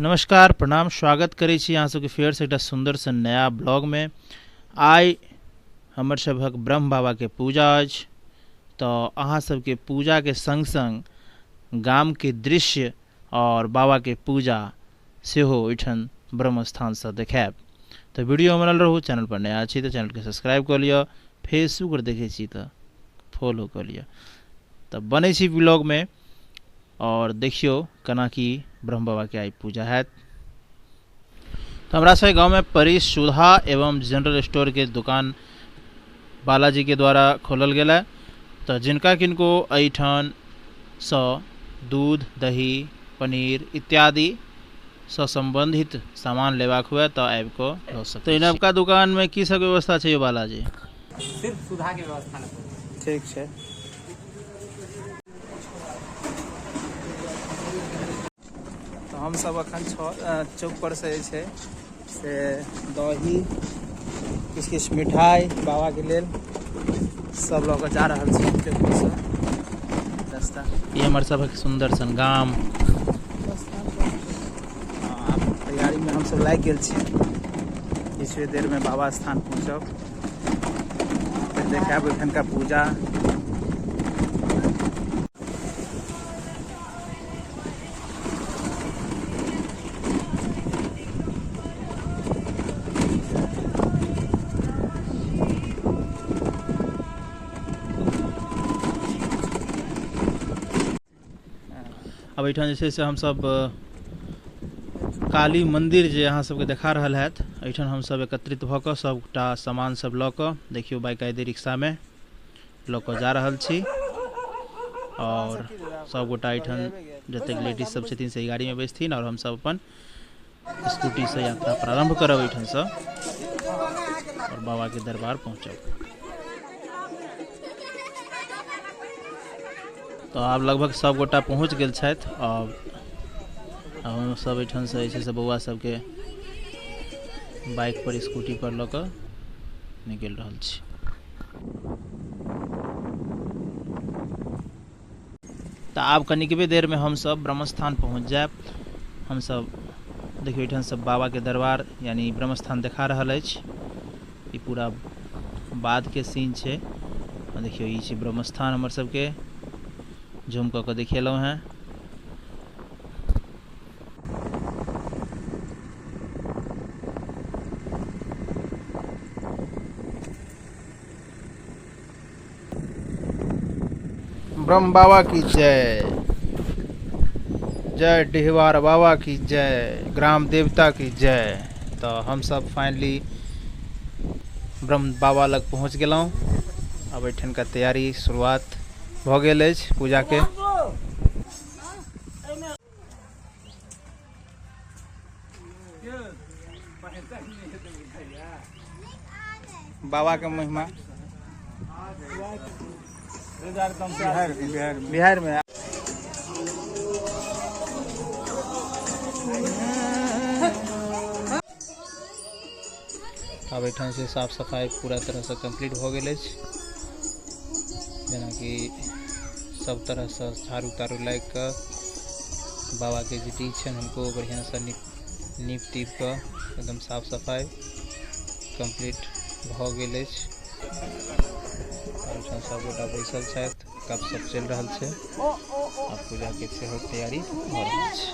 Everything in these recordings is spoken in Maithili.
नमस्कार, प्रणाम, स्वागत करै छी अहाँ सबके फेर से एकटा सुंदर सन नया ब्लॉग में। आइ हमर सबहक ब्रह्म बाबा के पूजा अछि, तो अहाँ सबके पूजा के संग संग गाम के दृश्य और बाबा के पूजा सेहो ओहिठाम ब्रह्म स्थान से देखायब। तो वीडियो में बनल रहू। चैनल पर नया छी तो चैनल के सब्सक्राइब कर लिअ, फेसबुक पर देखै छी तो फॉलो कर लिअ। तो बनै छी ब्लॉग में और देखियो केना की ब्रह्म बाबा के आई पूजा हैत। तो हमरा सबके गाँव में परी सुधा एवं जनरल स्टोर के दुकान बालाजी के द्वारा खोलल गेल है। तो जिनका किनको एहिठाम सँ दूध, दही, पनीर इत्यादि सँ संबंधित सामान लेबाक हुए तो आबि कऽ लऽ सकैत। तो नवका दुकान में की सब व्यवस्था छै यौ बालाजी? सिर्फ सुधा के व्यवस्था नहि। ठीक छै। तो हम सब अखन चौक पर से जे छै से दही, किछु किछु मिठाई बाबा के लेल सब लऽ कऽ जा रहल छी चौक पर से रास्ता। ई हमर सबक सुंदर सन गाम। आब तैयारी में हम सब लागि गेल छी। किछु देर में बाबा स्थान पहुँचब, फिर देखायब एखनका पूजा। अब एहिठाम जे छै से हमसब काली मंदिर जे अहाँ सबके देखा रहल हैत, एहिठाम हमसब एकत्रित भऽ कऽ सबटा सामान सब लऽ कऽ देखियौ बाइक रिक्शा में लऽ कऽ जा रहल छी। और सब गोटा एहिठाम जतेक लेडीज सब छथिन से गाड़ी में बैसथिन और हमसब अपन स्कूटी से यात्रा प्रारंभ करब एहिठाम से और बाबा के दरबार पहुँचब। तो आब लगभग सब गोटा पहुँच गेल छथि और हम सब एहिठाम से जे छै से बौआ सबके बाइक पर स्कूटी पर लऽ कऽ निकलि रहल छी। तो आब कनिकबे देर में हम सब ब्रह्मस्थान पहुँच जायब। हम सब देखियौ एहिठाम सब बाबा के दरबार यानी ब्रह्मस्थान देखा रहल अछि। ई पूरा बाद के सीन छै। आ देखियौ ई छै ब्रह्मस्थान हमर सबके, जूम कऽ कऽ देखेलहुँ हेँ। ब्रह्म बाबा की जय, जय डिहवार बाबा की जय, ग्राम देवता की जय। तो हम सब फाइनली ब्रह्म बाबा लग पहुँच गेलहुँ। अब एहिठाम का तैयारी शुरुआत भऽ गेल अछि पूजा के। बाबा के महिमा बिहार में। आब एहिठाम से साफ सफाई पूरा तरह से कंप्लीट भऽ गेल अछि। जेनाकि सब तरह से झाड़ू ताड़ू लागि कऽ बाबा के जे डीह छनि हुनको बढ़िआँ से नीप तीप कऽ एकदम साफ सफाई कंप्लीट भऽ गेल अछि। एहिठाम सब गोटा बैसल छथि, गपशप चलि रहल छै आ पूजा के सेहो तैयारी भऽ रहल छै।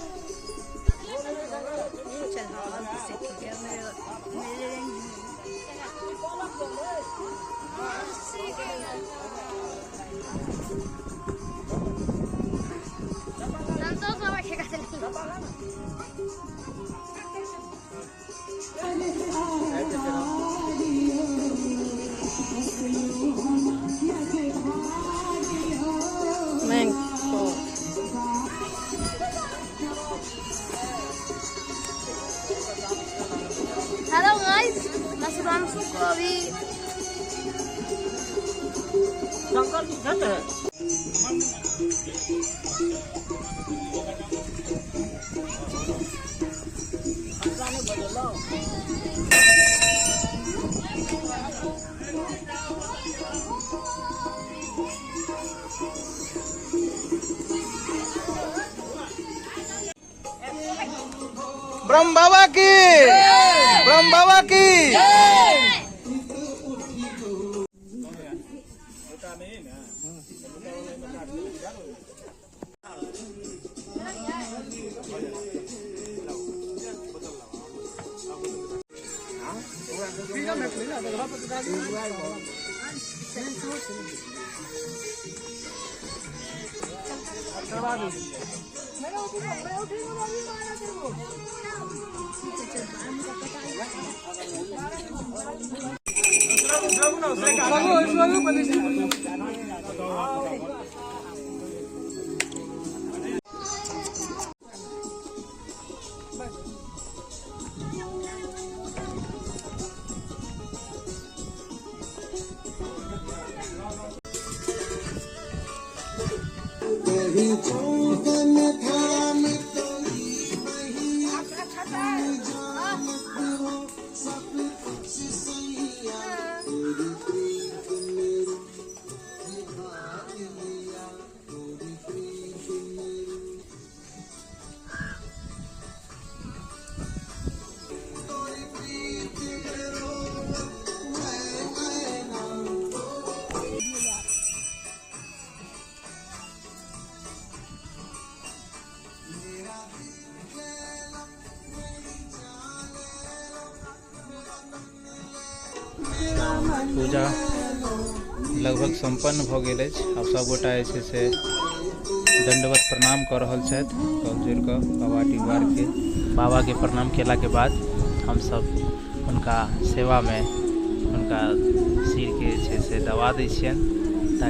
हेलो गाइस, मैं शुभांशु को अभी शंकर जी धन्य है। ब्रह्म बाबा की, ब्रह्म बाबा की। पूजा लगभग संपन्न भ गेल अछि। आब सब गोटा जे छै से दंडवत प्रणाम कऽ रहल छथि, कल जोड़ि कऽ बाबा डिहबार के। बाबा के प्रणाम केला के बाद हमसब हुनका सेवा में हुनका सिर के जे छै से दबा दै छियनि,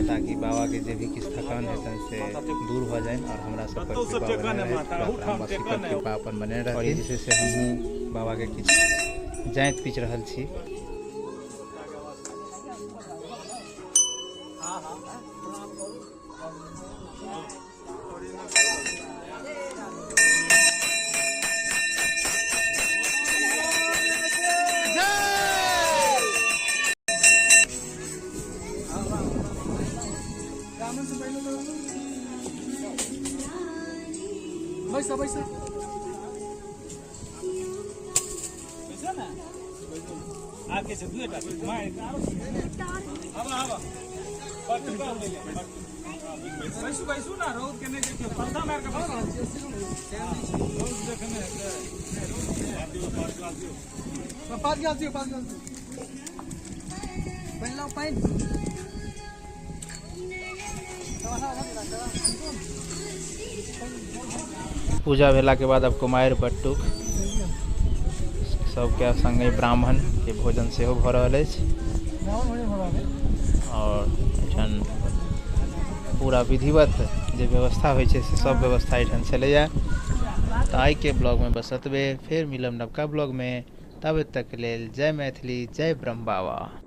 ताकि बाबा के जे भी किछु थकान हेतनि से दूर भऽ जानि और हमरा सब पर कृपा बने रहै, ग्रामवासी पर कृपा अपन बने रहै। और जे छै से हमहूँ बाबा के किछु जाइत पीच रहल छी। बैसा बैसा पाँच गिलास दियौ, 5 गिलास दियौ। पानि लाउ, पानि। पूजा भेला के बाद अब कुमारि बटुक सबके संगे ब्राह्मण के भोजन सेहो भऽ रहल अछि और एहिठाम पूरा विधिवत जे व्यवस्था होइ छै से सब व्यवस्था एहिठाम छलैया। तऽ आइके ब्लॉगमे बस एतबे, फेर मिलब नवका ब्लॉगमे, तब तक लेल जय मैथिली, जय ब्रह्म बाबा।